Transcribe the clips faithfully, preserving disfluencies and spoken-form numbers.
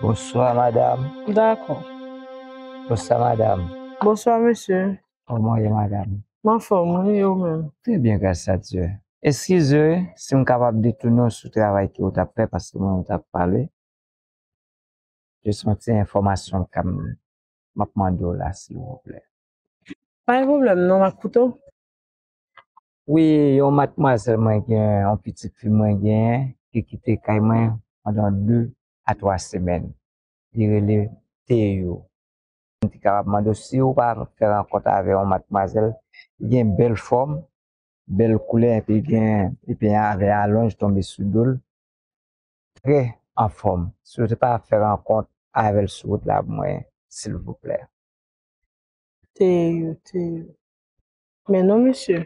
Bonswa, madanm. Dakò. Bonswa, madanm. Bonswa, mesye. Kòman w ye, madanm? M anfòm, wi, e ou menm? Trè byen, gras a Dye. Eskize si m kapab detounen w sou travay ke w t ap fè, paske mwen, w t ap pale. Jis yon ti enfòmasyon ke m, m ap mande w la, silvouplè. Pa gen pwoblèm, non, m ap koute w. Wi, yon madmwazèl mwen gen, yon pitit fi mwen gen, ki kite kay mwen pandan de a twa semèn. Li rele Teyou. M te kapab mande w si w pa fè rankont avè yon madmwazèl ki gen bèl fòm, bèl koulè, epi gen, epi avè alonj tonbe sou do l. Trè anfòm. Si w te pa fè rankont avè l sou wout la pou mwen, silvouplè. Teyou, Teyou. Men non, mesye,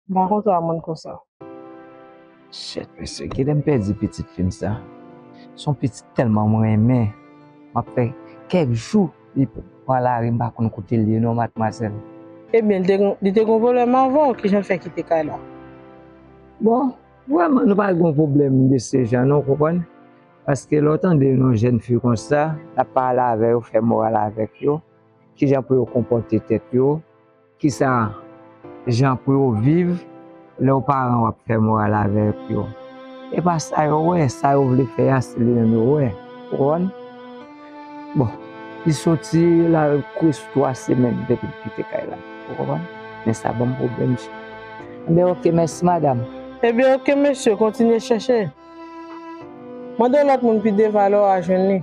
m pa konn sa moun konsa. Shit, mesye, kilè m pèdi pitit fi m sa? Se yon pitit tèlman mwen renmen. M ap fè kèk jou li pran lari, m pa konn kote l ye non, madmwazèl. Ebyen, li te gon, li te gon pwoblèm avè w, kijan l fè kite kay la? Bon, vrèman, nou pa gon pwoblèm de se jan non, w konprann? Paske lè w tande yon jèn fi konsa, l ap pale avè yo, fè moral avèk yo, kijan pou yo konpòte tèt yo, kisa jan pou yo viv lè w paran w ap fè moral avèk yo. E pa sa yo wè, sa yo vle fè a, se li menm yo wè. Ou konprann? Bon, li soti la, kwe sou twa semèn depi l kite kay la. Ou konprann? Men sa ban m pwoblèm, mesye. Enben, oke, mèsi, madanm. Ebyen, oke, mesye, kontinye chèche. Mande yon lòt moun pi devan lè w a jwenn li.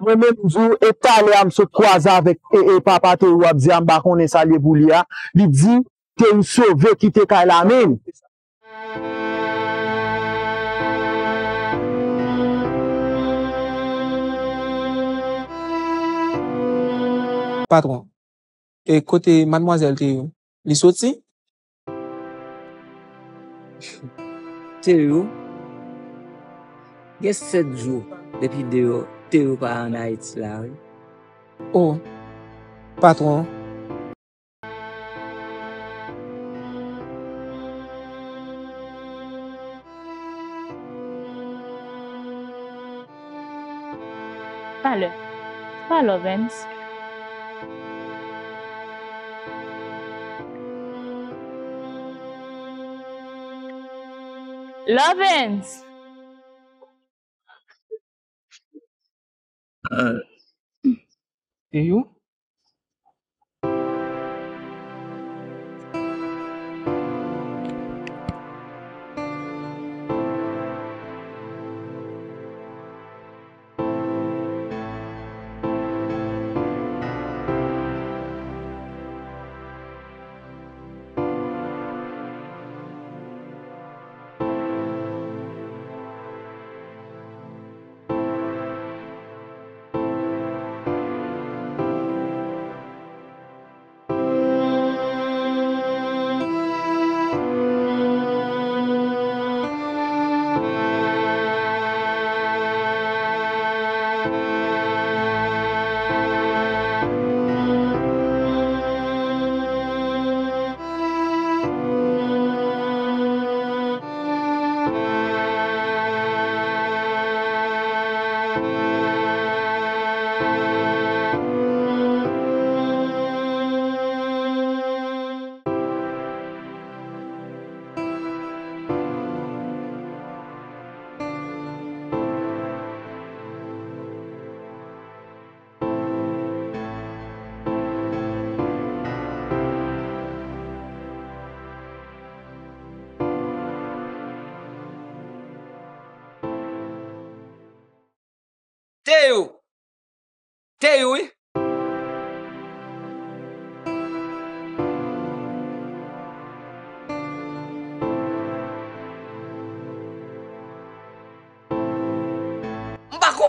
Mwen menm m di w, e talè a m sot kwaze avèk, e, e papa Teyou ap di a, m pa konnen sa l ye pou li a. Li di Teyou sove kite kay la menm. Patwon, e kote madmwazèl Teyou? Li soti? Teyou, gen sèt jou depi deyò, Teyou pa ann Ayiti la, wi. O, patwon. Talè. Talè, Lovens. Lovens! Teyou?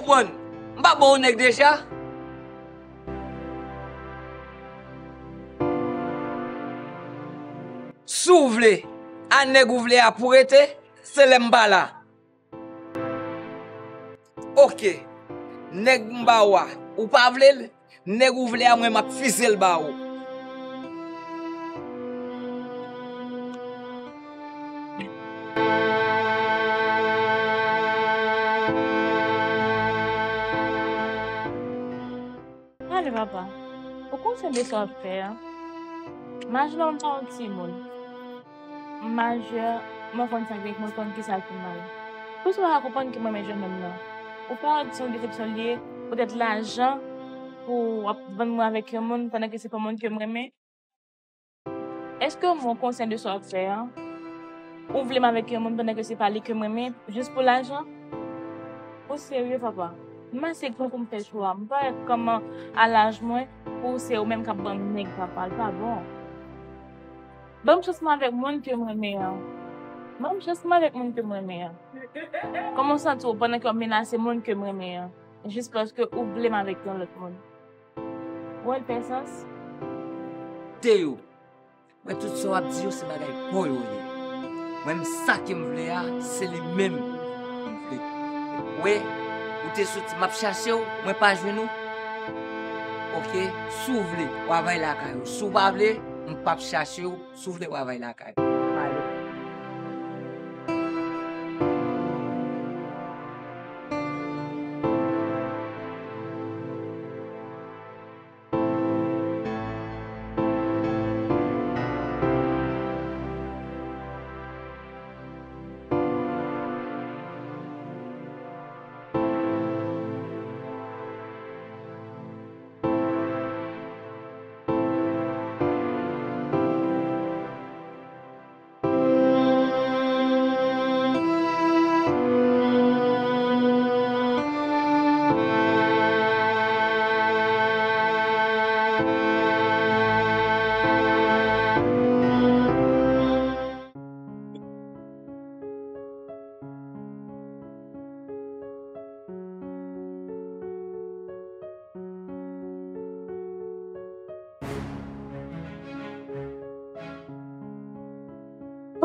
Konprann, m pa bon yon nèg deja. Si w vle, a nèg ou vle a pou rete, se lè m pa la. Oke. Nèg m ba ou a, ou pa vle l? Nèg ou vle a, mwen m ap fize l ba ou. Gade papa, ou konsyan de sa w ap fè a. Majè la, m pa yon timoun. M majè, mwen konn sa k ret, mwen konn kisa ki mal. Pou sa w a konprann ke mwen renmen jennonm nan. Ou pa wè se yon desepsyon li ye, poutèt lajan pou w ap vann mwen avèk yon moun pandan ke se pa yon moun ke m renmen? Èske w konsyan de sa w ap fè a? Ou vle m avèk yon moun pandan ke se pa li ke m renmen, jis pou lajan? Ou serye, papa? M ase gran pou m fè chwa. M pa wè kòman, a laj mwen, pou se ou menm k ap ban m nèg, papa, l pa bon. Ban m chans mwen avèk moun ke m renmen an. Ban m chans mwen avèk moun ke m renmen an. Kòman w santi w pandan ke w ap menase moun ke m renmen an, jis paske ou vle m avèk yon lòt moun? Ou wè l fè sans? Te yo. Mwen, tout sa w ap di yo, se bagay pa w yo ye. Mwen menm, sa ke m vle a, se li menm m vle. Ou wè, ou te soti, m ap chache w, mwen pa jwenn ou. Oke, si w vle, w a bay lakay ou. Si w pa vle, m p ap chache w. Si w vle, w a bay lakay ou. Ale.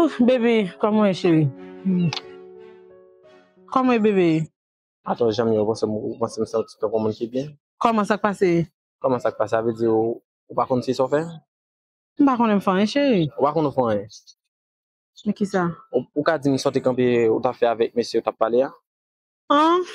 Ouf, baby, kòman w ye, cheri? Kòman w ye, baby? Atò, janm ye, ou panse m, ou panse m santi tankou yon moun ki byen? Kòman, sa k pase? Kòman, sa k pase? Sa vle di ou, ou pa konn si sa w fè? M pa konnen m fè anyen, cheri. Ou pa konn ou fè anyen? Men kisa? Ou, ou ka di m sa w te kanpe, ou t ap fè avèk mesye ou t ap pale a? An?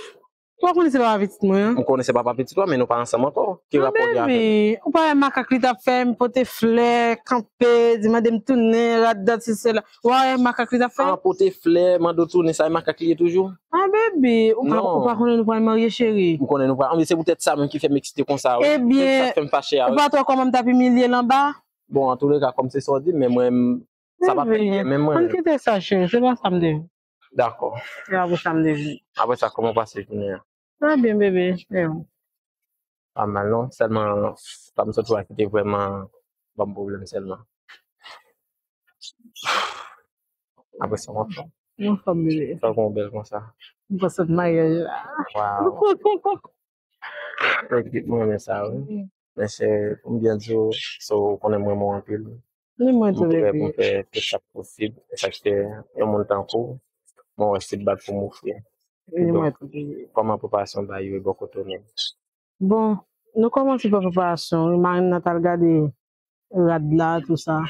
Ou pa konnen se papa pitit mwen an? M konnen se papa pitit ou a, men nou pa ansanm ankò. Ki rapò li avè m? Baby, ou pa wè makak li t ap fè, m pote flè, kanpe, di mande m tounen, rad dat, sesi, sela. Ou pa wè makak li t ap fè? An, pote flè, mande w tounen, sa e makak li ye toujou? Ah, baby, ou pa, ou pa konnen nou pral marye, cheri? M konnen nou pral, anben, se poutèt sa menm ki fè m eksite konsa, wi. Ebyen, se sa k fè m fache a, wi. Ou pa t wè kòman m t ap imilye l anba? Bon, antouleka, kòm se sa w di, men mwen, m, sa pa fè byen, men mwen. Ann kite sa, cheri, se pa sa m te vle. Dakò. Se pa pou sa m te vle. Apre sa, kòman w pase jounen an? Trè byen, bebe. E ou? Pa mal, non. Sèlman, sa m sot wè ki te vrèman ban m pwoblèm sèlman. Apre sa, w anfòm? M anfòm, bebe. Sa w gen w bèl konsa? M panse maryaj la. Waw. Ekip mwen renmen sa, wi. Men cheri, pou m byen di w, so, ou konnen m renmen w anpil. Ni mwen tou, bebe. M prè pou m fè tout sa k posib. E sa k fè yon moun tankou w, mwen wè se bat pou m ofri. Ni mwen tou, bebe. Kòman preparasyon bay yo bò kote w menm? Bon, nou kòmanse fè preparasyon, wi. Marenn nan t al gade rad la, tou sa.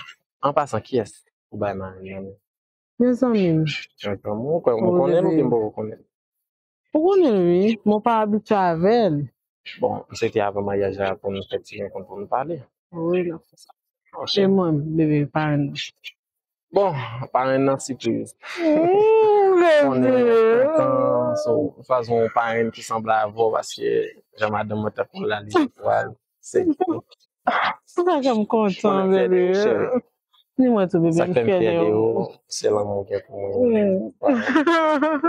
An pasan, kiyès ou bay marenn nan? Yon zanmi m. Yon zanmi w? Ou kwè mwen konnen l oubyen m poko konnen l? Ou konnen l, wi, men w pa abitye avè l. Bon, m swete avan maryaj la pou nou fè ti rankont pou nou pale. Wi, n ap fè sa. Ok. E mwen, bebe, parenn nan? Bon, parenn nan sipriz. Ooh, bebe. Konnen kontan, so, chwazi yon parenn ki sanble avè w, paske jan madanm mwen t ap pran la li, se Ou pa janm kontan, bebe. Ni mwen tou, bebe, m fyè de ou. Se lanmou w gen pou mwen.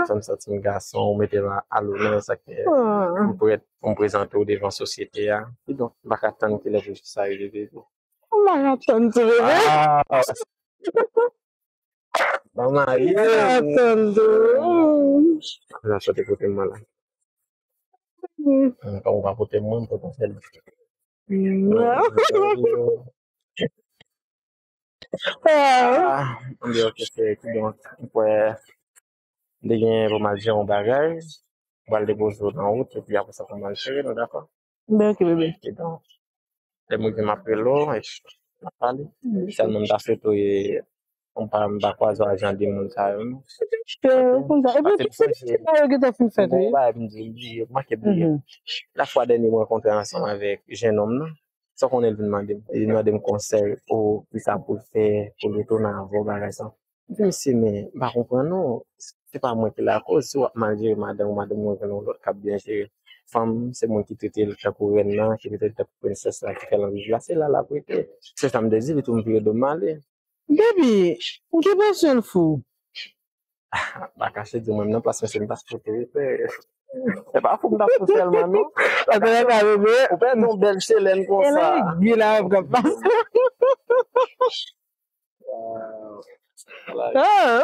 Fè m santi m gason, ou mete m a, a lonè, sa k fè m prèt pou m prezante w devan sosyete a. Kidonk, m pa ka tann kilè pou jou sa rive, bebe. M pa ka tann tou, bebe. Ah. Ban m ale. M pa ka tann tou. La, sa te kote m la. Kòm ou pa pote mwen, m pote sèl. Non. Ah, m di, ok, se kidonk, m kwè m te gen pou m al jere yon bagay, m pral depoze w nan wout, epi apre sa pou m al jere, nou dakò? Ben, ok, bebe. Kidonk, lè m rive, m ap rele w, epi n ap pale. Sèlman m ta swete w, e, m pa, m pa kwaze w ak jan de moun sa yo, non. Epi, tout sa yo gentan fin fèt, wi. Bon, bagay, m di, m di, manke bliye. Lafwa dènye m rankontre ansanm avèk jennonm nan, sa w konnen l vin mande m? Li mande m konsèy pou kisa pou l fè, pou l retounen avè w, bagay sa. M di, "Mesye, men m pa konprann non. Se pa mwen ki lakòz. Si w ap mal jere madanm ou, madanm ou jwenn yon lòt k ap byen jere. Fanm, se moun ki trete l tankou rèn nan, ki trete l tankou prensès la, ki fè l anvi viv la, se la l ap rete." Se sa m te di li tou, m vire do m ale. Baby, m gen enpresyon l fou. Pa kache di mwen, nan plas mwen, se m ta sou terife. Se pa fou m ta fou sèlman, non. Atè la, bebe. Ou pèdi yon bèl chelèn konsa. E la, gila ap pase. Wow. Ah.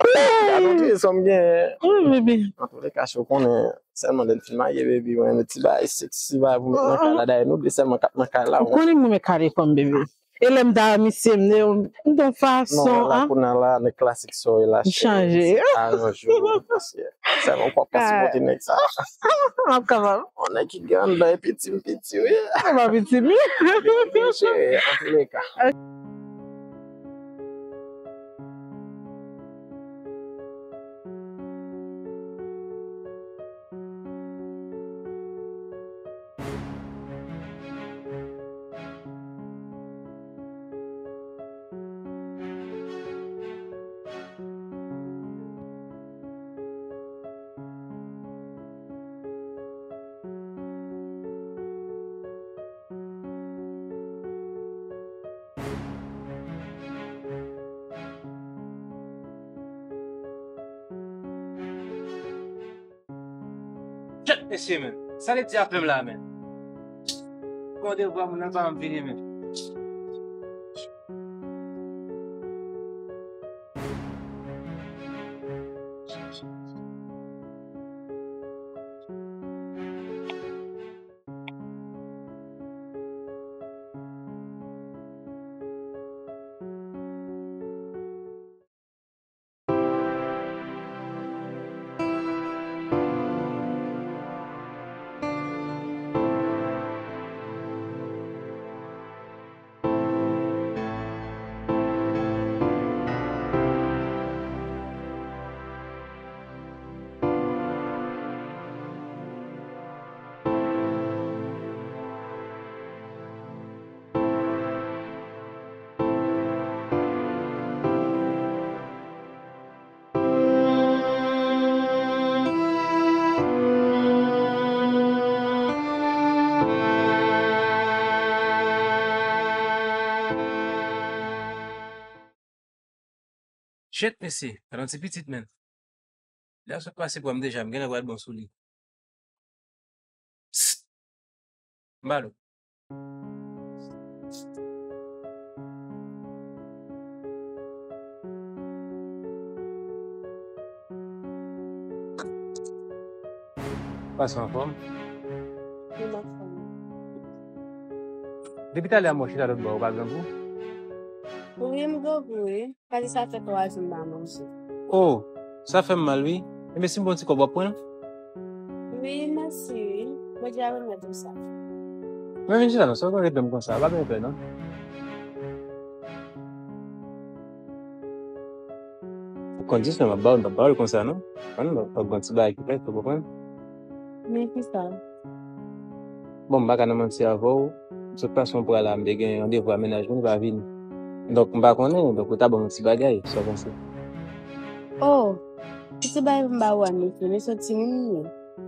Gade yon ti sòm gen. Wi, bebe. Antouleka, si w konnen, sèlman lè n fin marye, bebe, mwen renmen ti bagay seksi, bagay pou met nan kay la. Dayè, nou de sèlman k ap nan kay la. Ou konnen mwen renmen kale fanm, bebe. E lè m ta misye, m de, m de fason, non, la, kounye a la, nan klasik sa w ye la, cheri, m chanje. Se aranjman, mesye. Sèlman w p ap ka sipòte nèg sa. M ap kapab. Yon nèg ki gen anndan e piti m piti, wi. Ou pa piti m, wi. Cheri, antouleka. Kèt mesye, men. Sa nèg di a fè m la, men? Gon devwa moun nan pa anvi vini, men. Shit, mesye, gade yon ti pitit, men. Lè a sot pase pran m deja, m genlè pral bon sou li. Psst! M ba l. Pase anfòm? Wi, m anfòm. Depi talè a m wè w chita lòtbò a, ou pa grangou? Wi, m grangou, wi. Paske sa fè twa jou m pa manje. Oh, sa fè m mal, wi. Enben, si m ba w ti kòb, w ap pran l? Wi, mèsi, wi. Bondye a remèt ou sa. Mwen vin chita non, sa w konn rete m konsa, pa gen pè non. Ou konn jis mwen m ap ba w, m p ap ba w l konsa non. Konn fòk gon ti bagay ki fèt, ou konprann? Men kisa? Bon, m pa ka nan manti avè w. M sot pase yon pwa la, m te gen randevou a mennaj mwen, li pa vini. Donk, m pa konnen, donk ou ta ban m yon ti bagay, sa w panse? Oh, ki ti bagay pou m ba ou a, mesye, mesye timoun li ye.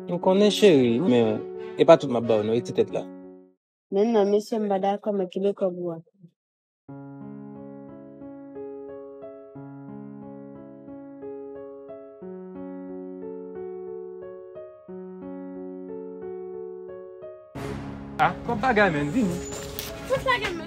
M konnen, cheri, men e pa tout m ap ba w non, e ti tèt la. Men non, mesye, m pa dakò, men kile kòb ou a. Ah, kòb bagay, men, vini. Tout sa gen, men.